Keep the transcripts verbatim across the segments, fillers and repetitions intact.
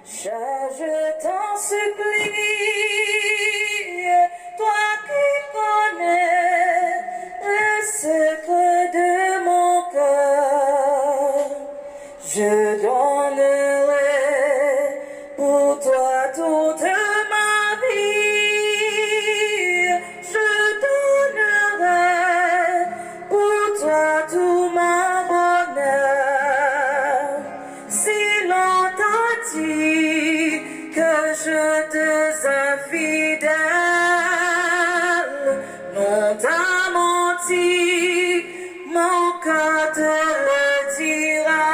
Je t'en supplie, toi qui connais le secret de mon cœur, je donnerai pour toi toute ma vie, je donnerai pour toi tout mon bonheur. Si l'on t'a dit que je t'ai infidèle, l'on t'a menti, mon cœur te le dira.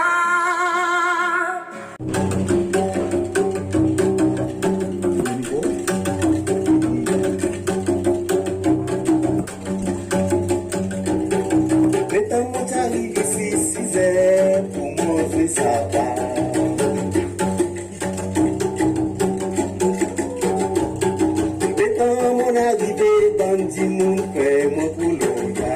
Letan mon ti arive isi, siz er pour mwan zwe sava. Letan mon arive, bann dimoun fer mwan pou loya.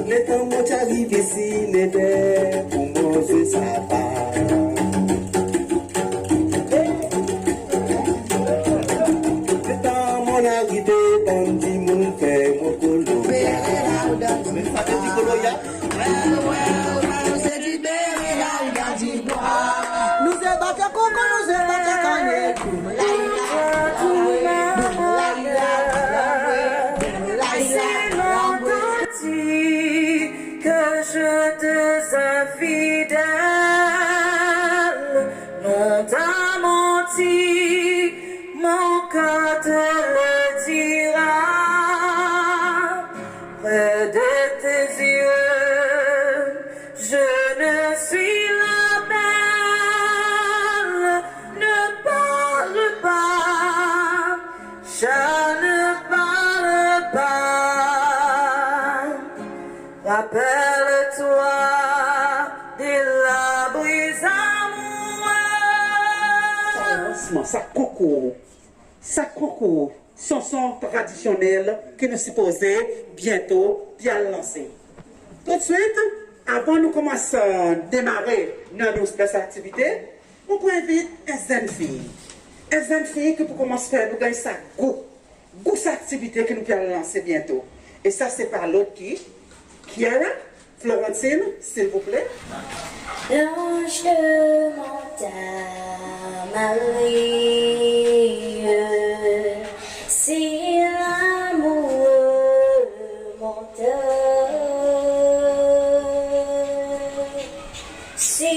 Letan mon ti arive isi, nev er pour mwan zwe sava. Letan mon arive, bann dimoun fer mwan koloya. Sa ti koloya. Nou se bat koko, nou se bat kanet. Que je t'ai infidèle, l'on t'a menti, mon cœur te le dira. Près de tes yeux, je ne suis la belle, ne parle pas, je ne parle pas. Rappelle-toi de la brise amoureuse. Sa lansman, sa konkour, sa konkour sanson tradisyonnel ki nou sipoze byento pe al lanse. Toudswit, avan nou konmans demare nou, nou sa aktivite, mon pou envit en zenn fiy. En zenn fiy ki pou konmans fer nou ganny sa gou, gou sa aktivite ki nou pe al lanse byento. E sa se pa lot ki Kiara Florentine, silvouple. L'ange demanda à Marie si l'amour menteur, si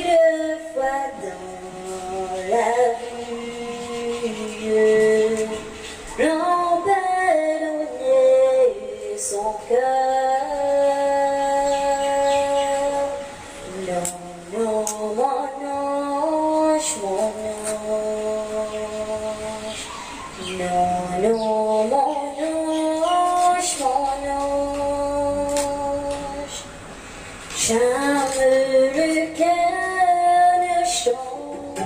deux fois dans la vie, l'on peut donner son cœur. Non, non, mon ange, mon ange. Non, non, mon ange, mon ange. Jamais le cœur ne change.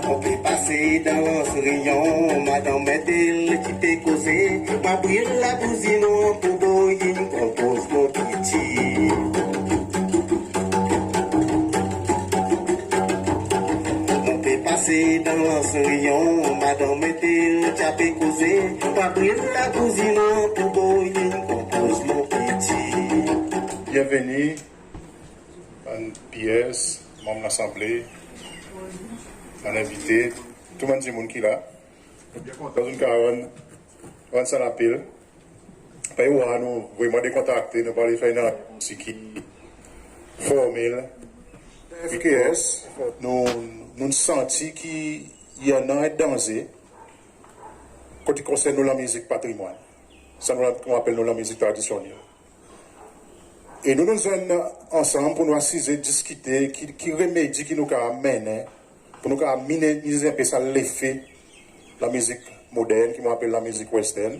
Mon pe pase dan Anse Riant, madanm Mertel ti pe koze, mon bril labouzi nwanr pour bouyi, konpoz mon piti. Mon pe pase dan Anse Riant, madanm Mertel ti pe koze, mon bril labouzi nwanr pour bouyi, konpoz mon piti. Byenveni, bann P S, manm Lasanble, bann envite, tou bann dimoun ki la. Byen kontan zot kapab rann, rann sa lapel. Parey ou war, nou vreman dekontrakte, nou pa oule fer en ansyen ki formel. P K S, nou, nou santi ki i annan en danze kot i konsern nou lanmizik patrimwann. Sa nou, nou apel nou lanmizik tradisyonnel. E nou, nou zwenn ansanm pour nou asize diskite ki, ki remedi ki nou kapab mennen pour nou kapab minimiz en pe sa lefe lanmizik modern, ki mon apel lanmizik western,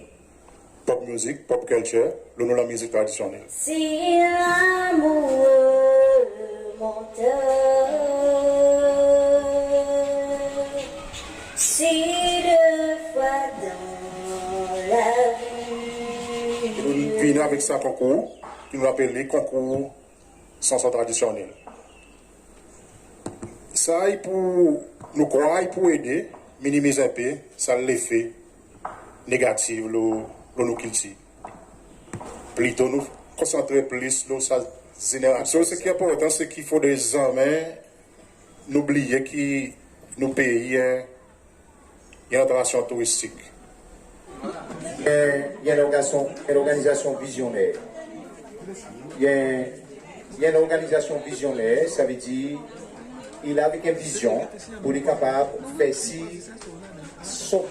pop music, pop culture, lo nou lanmizik tradisyonnel. Si l'amour menteur, si deux fois dans la vie. E nou vini avek sa konkour ki nou apel li konkour Sanson tradisyonnel. Sa i pou, nou krwar i pou ede minimiz en pe sa lefe negativ lo, lo nou kiltir. Plito nou konsantre plis lo sa zenerasyon. So, se ki enportan, se ki fodre zanmen nou bliye ki nou pei i en, i en atraksyon touristik. I en, i en lorganizasyon, en lorganizasyon vizyoner. I en, i en lorganizasyon vizyoner, savedir i la avek en vizyon pour li kapab fer sir son,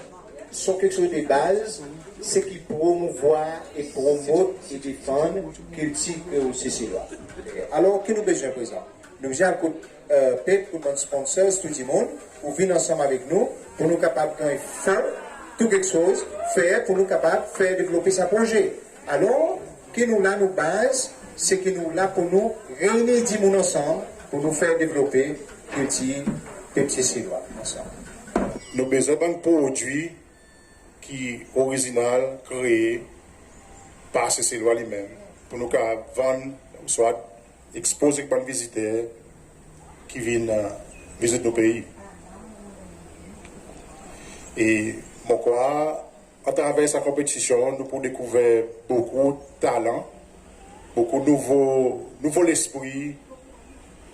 son keksoz de baz, se ki promouvwar e promot e defann kiltir Kreol Seselwa. Alor, ki nou bezwen prezan? Nou bezwen al kot, e, pep, kot bann sponsors, tou dimoun, pour vin ansanm avek nou, pour nou kapab ganny fon, tou keksoz, fer pour nou kapab fer devlope sa proze. Alor, ki nou la, nou baz, se ki nou la pour nou reyini dimoun ansanm, pour nou fer devlope kiltir pep Seselwa ansanm. Nou bezwen bann prodwi ki orizinal, kree par Seselwa li menm, pour nou kapab vann, ouswa ekspoz ek bann viziter ki vin, e, vizit nou pei. E mon krwar, atraver sa konpetisyon, nou pou dekouver bokou talan, bokou nouvo, nouvo lespri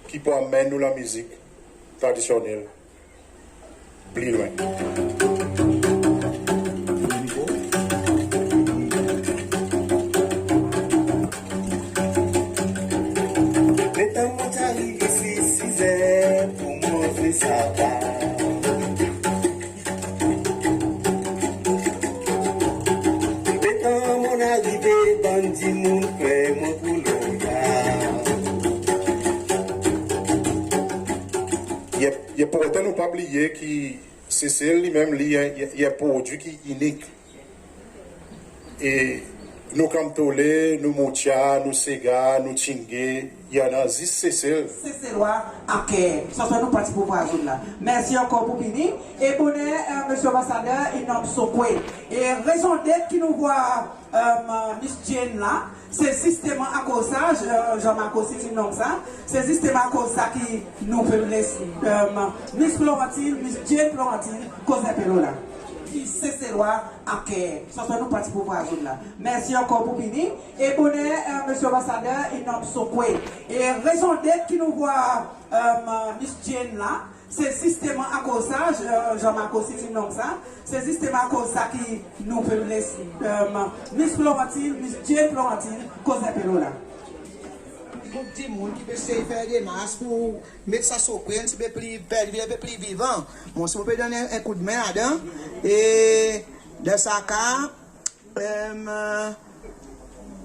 ki pou anmenn nou lanmizik tradisyonnel pli lwen. Letan mon ti arive isi, siz er pour mwan, se sa pa. Letan mon arive, bann dimoun fer mwan pour loya. I, i enportan nou pa bliye ki Sesel li menm, li, i, i, i en prodwi ki inik. E nou kantole, nou moutya, nou sega, nou tinge, i annan zis Sesel. Seselwa aker. Sanson nou pa ti pou vwar zot la. Mersi ankor pour vini. E boner, e, Msye Anbasader, i nonm Sokwe. E rezondet ki nou vwar, e, Miss Jane la, se zisteman akoz sa, e, Jean Marc osi ti nonm sa, se zisteman akoz sa ki nou pe les, e, Miss Florentine, Miss Jane Florentine, koz en pe lo la. Ki Seselwa aker. Sanson nou pa ti pou vwar zot la. Mersi ankor pour vini. E boner, e, Msye Anbasader, i nonm Sokwe. E rezondet ki nou vwar, e, Miss Jane la, se zisteman akoz sa, e, Jean Marc osi ti nonm sa, se zisteman akoz sa ki nou pe les, e, Miss Florentine, Miss Jane Florentine, koz en pe lo la. Bokou dimoun ki pe esey fer demars pour met sa Sokwe en pti pe pli, fer li en pe pli vivan. Mwan osi mon pe donn en, en koudmen ladan. E dan sa ka, e,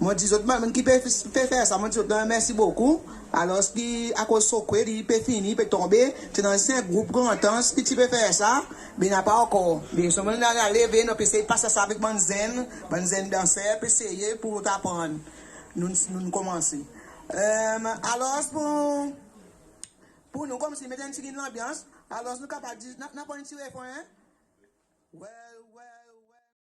mon dir zot, bann ki pe, pe fer sa, mon dir zot mersi bokou. Alor ki akoz Sokwe li pe fini, pe tonbe, ti annan zis en group Grand Anse ki ti pe fer sa, be napa ankor. Be selman nou a leve, nou pe esey pas sa avek bann zenn, bann zenn danser pe eseye pour aprann. Nou, nou konmanse. E, alor pour, pour nou konmsi met en pti gin lanbyans, alor nou kapab dir, n a, n a pran en pti refren, en?